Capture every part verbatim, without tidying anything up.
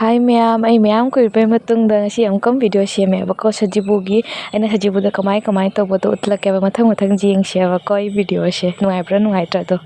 ꯍꯥꯏ ꯃꯌꯥꯝ, ꯑꯩ ꯃꯌꯥꯝ ꯀꯨꯏꯔꯕꯩ ꯃꯇꯨꯡꯗ ꯉꯁꯤ ꯑꯃꯨꯛꯀ video ꯁꯦꯝꯃꯦꯕꯀꯣ꯫ ꯁꯖꯤꯕꯨꯒꯤ, ꯑꯩꯅ ꯁꯖꯤꯕꯨꯗ ꯀꯃꯥꯏ ꯀꯃꯥꯏ ꯇꯧꯕꯗꯣ ꯎꯠꯂꯛꯀꯦꯕ꯫ ꯃꯊꯪ ꯃꯊꯪ ꯌꯦꯡꯁꯦꯕꯀꯣ ꯑꯩ videoꯁꯦ꯫ ꯅꯨꯡꯉꯥꯏꯕ꯭ꯔꯥ ꯅꯨꯡꯉꯥꯏꯇ꯭ꯔꯥ ꯑꯗꯣ?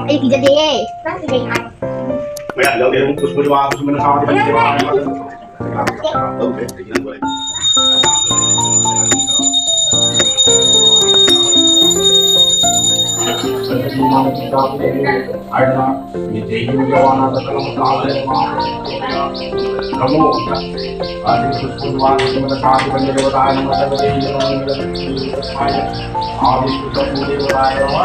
ꯑꯩ ꯄꯤꯖꯗꯦ꯫ ꯅꯪ ꯄꯤꯖꯩ ꯍꯥꯏ꯫ ꯃꯌꯥꯝ ꯌꯥꯎꯗꯦ, ꯑꯗꯨꯝ ꯀꯨꯁ ꯀꯨꯁ ꯋꯥ, ꯀꯨꯁ ꯃꯅ ꯁꯥꯎꯗꯦ, ꯄꯟꯗꯦ, ꯋꯥ, ꯋꯥ꯫ ꯇꯧꯗꯦ, ꯑꯩ ꯅꯪ ꯂꯣꯏꯔꯦ꯫ ꯍꯥꯏꯗꯅ ꯃꯤꯇꯩꯒꯤ ꯑꯣꯏꯕ ꯋꯥ ꯉꯥꯛꯇ ꯀꯔꯝꯕ ꯀꯥꯎꯔꯦ? ꯀꯃꯣ? ꯑꯗꯨ ꯁ꯭ꯀꯨꯜ ꯋꯥ ꯁꯤꯃꯗ ꯀꯥꯈꯤꯕ ꯂꯩꯔꯕ ꯇꯥꯔꯦ, ꯃꯇꯝꯗ ꯂꯩꯔꯤꯕ ꯃꯅꯨꯡꯗ ꯁꯨꯃꯥꯏꯅ ꯑꯥꯗꯤ ꯁ꯭ꯀꯨꯜꯗ ꯄꯨꯔꯤꯕ ꯂꯥꯏꯔꯕ꯫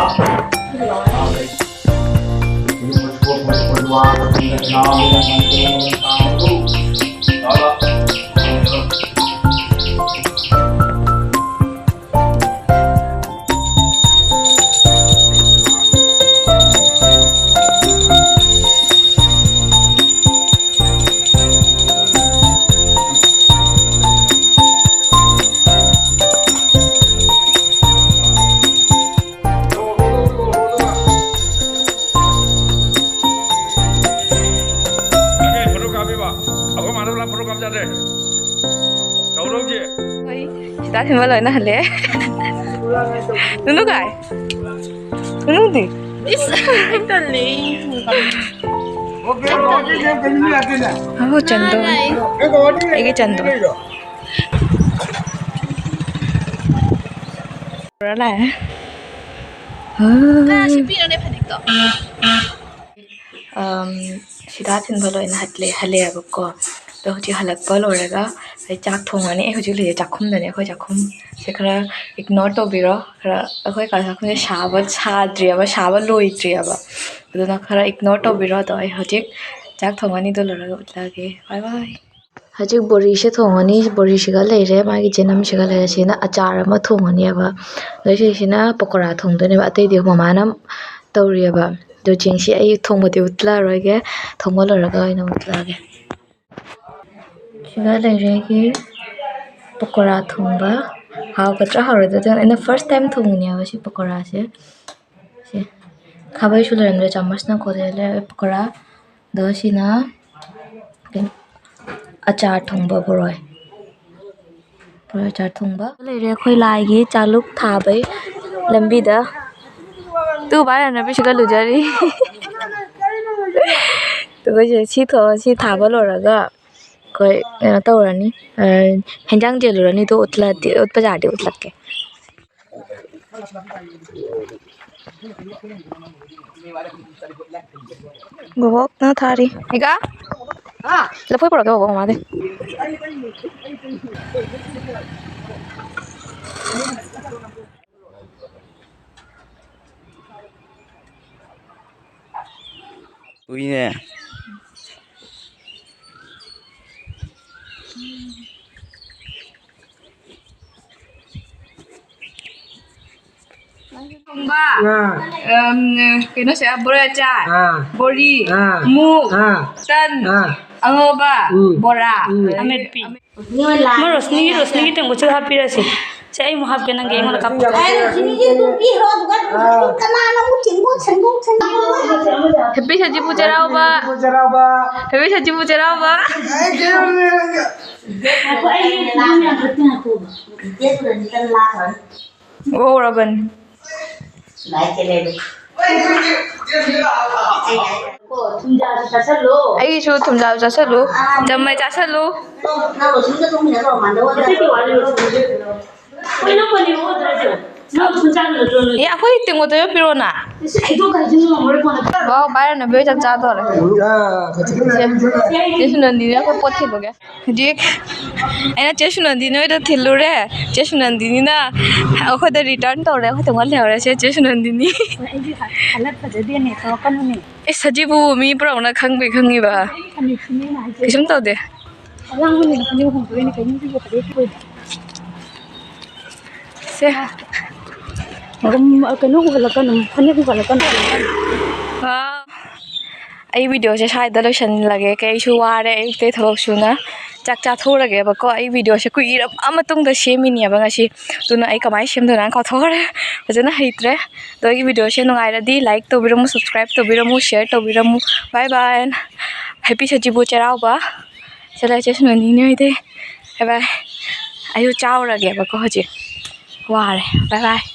ꯆꯠꯂꯦ꯫ ꯀꯧꯔꯧꯒꯤ꯫ ꯍꯣꯏ, ꯁꯤꯗ ꯊꯤꯟꯕ ꯂꯣꯏꯅ ꯍꯜꯂꯦ꯫ ꯅꯨꯅꯨ ꯀꯥꯏ? ꯅꯨꯅꯨꯗꯤ? ꯏꯁ, ꯑꯩ ꯇꯜꯂꯦ꯫ ꯑꯍꯣ, ꯆꯟꯗꯣ꯫ ꯑꯩꯒꯤ ꯆꯟꯗꯣ꯫ ꯄꯨꯔꯥ ꯂꯥꯛꯑꯦ꯫ ꯀꯅꯥ ꯁꯦꯠꯄꯤꯅꯣꯅꯦ ꯐꯅꯦꯛꯇꯣ? ꯑꯝ, ꯁꯤꯗꯥ ꯊꯤꯟꯕ ꯂꯣꯏꯅ ꯍꯠꯂꯦ, ꯍꯜꯂꯛꯑꯦꯕꯀꯣ꯫ ꯑꯗꯣ ꯍꯧꯖꯤꯛ ꯍꯜꯂꯛꯄ ꯂꯣꯏꯔꯒ ꯑꯩ ꯆꯥꯛ ꯊꯣꯡꯉꯅꯤ꯫ ꯑꯩ ꯍꯧꯖꯤꯛ ꯂꯩꯔꯤꯁꯦ ꯆꯥꯛꯈꯨꯝꯗꯅꯦ꯫ ꯑꯩꯈꯣꯏ ꯆꯥꯛꯈꯨꯝꯁꯦ ꯈꯔ ignore ꯇꯧꯕꯤꯔꯣ꯫ ꯈꯔ ꯑꯩꯈꯣꯏ ꯀꯥ ꯆꯥꯛꯈꯨꯝꯁꯦ ꯁꯥꯕ ꯁꯥꯗ꯭ꯔꯤꯑꯕ, ꯁꯥꯕ ꯂꯣꯏꯗ꯭ꯔꯤꯑꯕ꯫ ꯑꯗꯨꯅ ꯈꯔ ignore ꯇꯧꯕꯤꯔꯣ꯫ ꯑꯗꯣ ꯑꯩ ꯍꯧꯖꯤꯛ ꯆꯥꯛ ꯊꯣꯡꯉꯅꯤ, ꯑꯗꯨ ꯂꯣꯏꯔꯒ ꯎꯠꯂꯛꯑꯒꯦ꯫ Bye bye꯫ ꯍꯧꯖꯤꯛ ꯕꯣꯔꯤꯁꯦ ꯊꯣꯡꯉꯅꯤ꯫ ꯕꯣꯔꯤꯁꯤꯒ ꯂꯩꯔꯦ, ꯃꯥꯒꯤ ꯆꯅꯝꯁꯤꯒ ꯂꯩꯔꯦ꯫ ꯁꯤꯅ ꯑꯆꯥꯔ ꯑꯃ ꯊꯣꯡꯉꯅꯦꯕ꯫ ꯑꯗꯩ ꯁꯤꯁꯤꯅ ꯄꯀꯣꯔꯥ ꯊꯣꯡꯗꯣꯏꯅꯦꯕ꯫ ꯑꯇꯩꯗꯤ ꯃꯃꯥꯅ ꯇꯧꯔꯤꯑꯕ꯫ ꯑꯗꯣ ꯆꯦꯡꯁꯤ ꯑꯩ ꯊꯣꯡꯕꯗꯤ ꯎꯠꯂꯔꯣꯏꯒꯦ, ꯊꯣꯡꯕ ꯂꯣꯏꯔꯒ ꯑꯣꯏꯅ ꯎꯠꯂꯛꯑꯒꯦ꯫ ꯁꯤꯒ ꯂꯩꯔꯦ ꯑꯩꯒꯤ ꯄꯀꯣꯔꯥ ꯊꯣꯡꯕ꯫ ꯍꯥꯎꯒꯗ꯭ꯔꯥ ꯍꯥꯎꯔꯣꯏꯗ꯭ꯔꯥ? ꯑꯩꯅ first time ꯊꯣꯡꯉꯤꯅꯦꯕ ꯁꯤ ꯄꯀꯣꯔꯥꯁꯦ꯫ ꯁꯦ, ꯈꯥꯕꯩꯁꯨ ꯂꯩꯔꯝꯗ꯭ꯔꯦ, ꯆꯥꯃꯁꯅ ꯀꯣꯠꯂꯦ꯫ ꯂꯩꯔꯦ ꯄꯀꯣꯔꯥ꯫ ꯑꯗꯣ ꯁꯤꯅ ꯀꯩꯅꯣ, ꯑꯆꯥꯔ ꯊꯣꯡꯕ ꯕꯣꯔꯣꯏ꯫ ꯕꯣꯔꯣꯏ ꯑꯆꯥꯔ ꯊꯣꯡꯕ꯫ ꯂꯩꯔꯦ ꯑꯩꯈꯣꯏ ꯂꯥꯏꯒꯤ ꯆꯥꯂꯨꯛ ꯊꯥꯕꯩ ꯂꯝꯕꯤꯗ꯫ ꯇꯨ ꯚꯥꯏ ꯔꯅꯕꯤꯁꯤꯒ ꯂꯨꯖꯔꯤ꯫ ꯑꯗꯨꯒ ꯁꯤ ꯊꯣ-, ꯁꯤ ꯊꯥꯕ ꯂꯣꯏꯔꯒ ꯑꯩꯈꯣꯏ ꯀꯩꯅꯣ ꯇꯧꯔꯅꯤ, ꯑ, ꯍꯦꯟꯖꯥꯡ ꯌꯦꯜꯂꯨꯔꯅꯤ꯫ ꯑꯗꯨ ꯎꯠꯂꯗꯤ, ꯎꯠꯄ ꯌꯥꯔꯗꯤ ꯎꯠꯂꯛꯀꯦ꯫ ꯕꯣꯕꯣꯛꯅ ꯊꯥꯔꯤ꯫ ꯏꯀꯥ? ꯂꯐꯣꯏ ꯄꯨꯔꯛꯀꯦ ꯕꯣꯕꯣꯛ ꯃꯃꯥꯗꯩ꯫ ꯎꯏꯅꯦ꯫ ꯊꯣꯡꯕ, ꯑꯥ꯫ ꯑꯝ, ꯀꯩꯅꯣꯁꯦ, ꯕꯣꯔꯥ ꯑꯆꯥꯔ, ꯑꯥ꯫ ꯕꯣꯔꯤ, ꯑꯥ꯫ ꯃꯨꯛ, ꯑꯥ꯫ ꯇꯟ, ꯑꯥ꯫ ꯑꯉꯧꯕ, ꯎꯝ꯫ ꯕꯣꯔꯥ, ꯎꯝ꯫ ꯑꯃꯦꯠꯄꯤ꯫ ꯃꯣꯏ ꯔꯣꯁꯅꯤꯒꯤ, ꯔꯣꯁꯅꯤꯒꯤ ꯇꯦꯡꯀꯣꯠꯁꯤꯗ ꯍꯥꯞꯄꯤꯔꯁꯤ꯫ ꯁꯦ, ꯑꯩ ꯑꯃꯨꯛ ꯍꯥꯞꯀꯦ, ꯅꯪꯒꯤ ꯑꯩꯉꯣꯟꯗ ꯀꯥꯞꯄꯣ꯫ ꯑꯩꯅ ꯁꯤꯅꯤꯁꯦ ꯑꯗꯨꯝ ꯄꯤꯈ꯭ꯔꯣ, ꯑꯗꯨꯒ ꯀꯅꯥꯅ ꯑꯃꯨꯛ ꯊꯤꯟꯗꯣꯛ ꯁꯦꯡꯗꯣꯛ ꯁꯦꯡꯗꯣꯛ꯫ Happy ꯁꯖꯤꯕꯨ ꯆꯩꯔꯥꯎꯕ꯫ ꯆꯩꯔꯥꯎꯕ꯫ Happy ꯁꯖꯤꯕꯨ ꯆꯩꯔꯥꯎꯕ꯫ ꯉꯥꯏꯈꯣ, ꯑꯩ ꯌꯨꯝ ꯌꯥꯝ ꯐꯠꯇꯦ, ꯉꯥꯏꯈꯣ꯫ ꯎꯍꯧꯔꯕꯅꯤ꯫ ꯑꯩꯒꯤꯁꯨ ꯊꯨꯝꯖꯥꯜ ꯆꯥꯁꯜꯂꯨ꯫ ꯆꯝꯃꯩ ꯆꯥꯁꯜꯂꯨ꯫ ꯑꯦ, ꯑꯩꯈꯣꯏ ꯇꯦꯡꯀꯣꯠꯇ ꯌꯣꯠꯄꯤꯔꯣꯅ꯫ ꯋꯥꯎ, ꯚꯥꯏ ꯔꯅꯕꯤꯔ ꯆꯥꯛ ꯆꯥꯗꯣꯔꯦ꯫ ꯆꯦ ꯁꯨꯅꯟꯗꯤꯅꯤ ꯑꯩꯈꯣꯏ ꯄꯣꯠ ꯊꯤꯜꯂꯨꯒꯦ꯫ ꯍꯧꯖꯤꯛ ꯑꯩꯅ ꯆꯦ ꯁꯨꯅꯟꯗꯤꯅꯤ ꯍꯣꯏꯗ ꯊꯤꯜꯂꯨꯔꯦ꯫ ꯆꯦ ꯁꯨꯅꯟꯗꯤꯅꯤꯅ ꯑꯩꯈꯣꯏꯗ return ꯇꯧꯔꯦ꯫ ꯑꯩꯈꯣꯏ ꯇꯣꯡꯉ ꯂꯩꯍꯧꯔꯦ꯫ ꯁꯦ, ꯆꯦ ꯁꯨꯅꯟꯗꯤꯅꯤ꯫ ꯑꯩꯗꯤ ꯍꯜꯂꯛ ꯐꯖꯗꯦꯅꯦ, ꯇꯧꯔꯛꯀꯅꯨꯅꯦ꯫ ꯑꯦ, ꯁꯖꯤꯕꯨ ꯃꯤ ꯄꯨꯔꯛꯅ ꯈꯪꯕꯩ ꯈꯪꯉꯤꯕ꯫ ꯐꯅꯦꯛꯁꯤꯅꯦꯅ ꯍꯥꯏꯁꯦ꯫ ꯀꯩꯁꯨꯝ ꯇꯧꯗꯦ꯫ ꯑꯉꯥꯡꯕꯅꯤꯅ ꯐꯅꯦꯛ ꯍꯣꯡꯗꯣꯛꯏꯅꯦ, ꯀꯩꯅꯣꯝꯁꯤꯕꯨ ꯐꯅꯦꯛ ꯑꯣꯏꯕ꯫ ꯁꯦ꯫ ꯑꯗꯨꯝ ꯀꯩꯅꯣ ꯎꯍꯜꯂꯛꯀꯅꯨ, ꯐꯅꯦꯛ ꯎꯍꯜꯂꯛꯀꯅꯨ꯫ ꯋꯥ꯫ ꯑꯩ videoꯁꯦ ꯁ꯭ꯋꯥꯏꯗ ꯂꯣꯏꯁꯤꯜꯂꯒꯦ꯫ ꯀꯩꯁꯨ ꯋꯥꯔꯦ, ꯑꯌꯨꯛꯇꯩ ꯊꯕꯛ ꯁꯨꯅ꯫ ꯆꯥꯛ ꯆꯥꯊꯣꯛꯎꯔꯒꯦꯕꯀꯣ꯫ ꯑꯩ videoꯁꯦ ꯀꯨꯏꯔꯕ ꯃꯇꯨꯡꯗ ꯁꯦꯝꯃꯤꯅꯦꯕ ꯉꯁꯤ꯫ ꯑꯗꯨꯅ ꯑꯩ ꯀꯃꯥꯏꯅ ꯁꯦꯝꯗꯣꯏꯅꯣ ꯀꯥꯎꯊꯣꯛꯈ꯭ꯔꯦ꯫ ꯐꯖꯅ ꯍꯩꯇ꯭ꯔꯦ꯫ ꯑꯗꯣ ꯑꯩꯒꯤ videoꯁꯦ ꯅꯨꯡꯉꯥꯏꯔꯗꯤ like ꯇꯧꯕꯤꯔꯝꯃꯨ, subscribe ꯇꯧꯕꯤꯔꯝꯃꯨ, share ꯇꯧꯕꯤꯔꯝꯃꯨ꯫ Bye bye꯫ Happy ꯁꯖꯤꯕꯨ ꯆꯩꯔꯥꯎꯕ꯫ ꯆꯠꯂꯁꯦ ꯁꯨꯅꯅꯤꯅꯦ ꯍꯣꯏꯗꯤ꯫ Bye bye꯫ ꯑꯩꯁꯨ ꯆꯥꯎꯔꯒꯦꯕꯀꯣ ꯍꯧꯖꯤꯛ꯫ ꯋꯥꯔꯦ꯫ Bye bye꯫